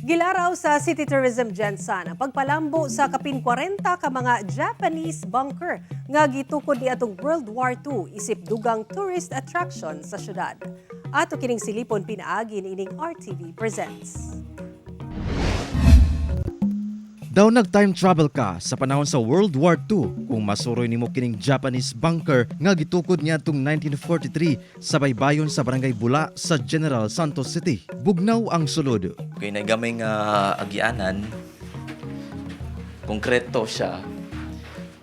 Gilaraw sa City Tourism Gensan ang pagpalambo sa kapin 40 ka mga Japanese bunker nga gitukod niadtong World War II isip dugang tourist attraction sa syudad. Ato kining silipon pinaagi niining RTV Presents. Daw nag-time travel ka sa panahon sa World War II kung masuroy nimo kining Japanese bunker nga gitukod niadtong 1943 sa baybayon sa Barangay Bula sa General Santos City. Bugnaw ang sulod. Kay nagamay nga agianan, konkreto siya.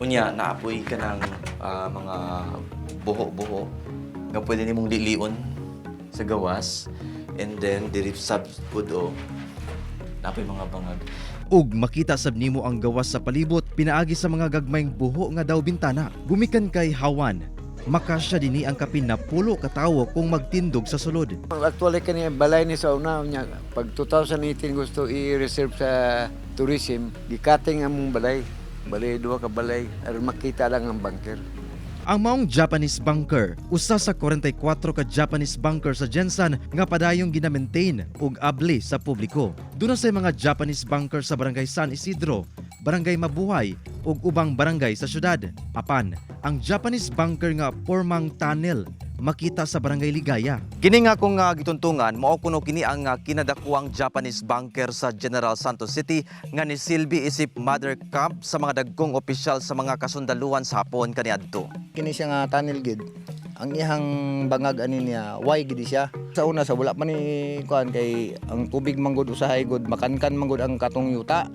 Unya, naapoy ka ng mga buho-buho nga pwede nimong lilion sa gawas. And then, diri sab pud o, naapoy mga bangag. Ug makita sab nimo ang gawas sa palibot pinaagi sa mga gagmayng buho nga daw bintana. Gumikan kay hawan, makasya dinhi ang kapin 10 ka tawo kung magtindog sa sulod. Actually, kani balay ni sa una niya, pag 2018 gusto i-reserve sa tourism, gikating among balay. Balay, duha ka balay aron makita lang ang bunker. Ang maong Japanese bunker, usa sa 44 ka Japanese bunker sa Gensan nga padayong gina-maintain ug abli sa publiko. Duna say mga Japanese bunker sa Barangay San Isidro, Barangay Mabuhay ug ubang barangay sa syudad. Apan, ang Japanese bunker nga pormang tunnel makita sa Barangay Ligaya. Kini nga akong gituntungan, mao kuno kini ang kinadakuang Japanese bunker sa General Santos City nga nisilbi isip mother camp sa mga dagkong opisyal sa mga kasundaluhan sa Hapon kaniadto. Kini siya nga tunnel gid. Ang iyang bangag ani niya, why gid siya. Sa una sa wala pa ni kuan kay ang tubig manggod usahay gud makankan manggod ang katong yuta.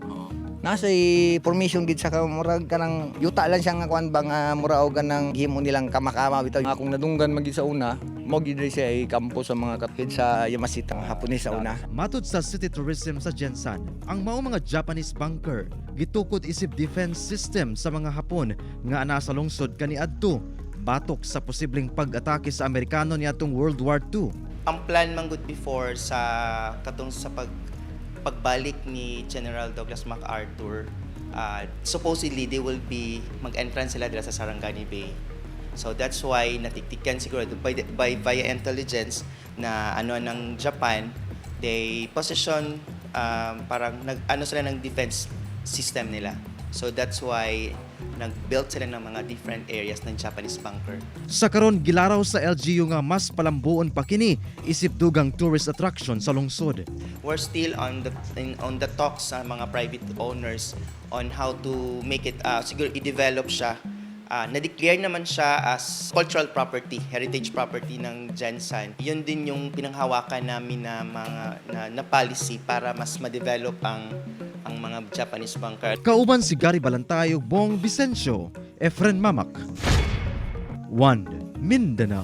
Nasa formation gid sa murag kanang yuta lang siya nga kuan ba nga mura og kanang gihimo nilang kamakama bitaw. Nga kung nadunggan man gid sa una, mo gid siya ay kampo sa mga kapid sa Yamashita nga Hapones sa una. Matud sa City Tourism sa Gensan, ang mao mga Japanese bunker gitukod isip defense system sa mga Hapon nga ana sa lungsod kaniadto batok sa posibleng pag-atake sa Amerikano niadtong World War II. Ang plan man gud before sa katong sa pagbalik ni General Douglas MacArthur, supposedly they will be mag-entrance sila dira sa Sarangani Bay. So that's why natiktikan siguro by via intelligence na ano ng Japan, they position parang nag ano sila ng defense system nila. So that's why nag-build sila ng mga different areas ng Japanese bunker. Sa karon, gilaraw sa LGU nga mas palambuon pa kini isip dugang tourist attraction sa lungsod. We're still on the talks sa mga private owners on how to make it, siguro i-develop siya. Na-declare naman siya as cultural property, heritage property ng Gensan. Yun din yung pinanghawakan namin na mga na policy para mas ma-develop ang mga Japanese bunker. Kauban si Gary Balantay ug Bong Vicencio, Efren Mamak. 1 Mindanao.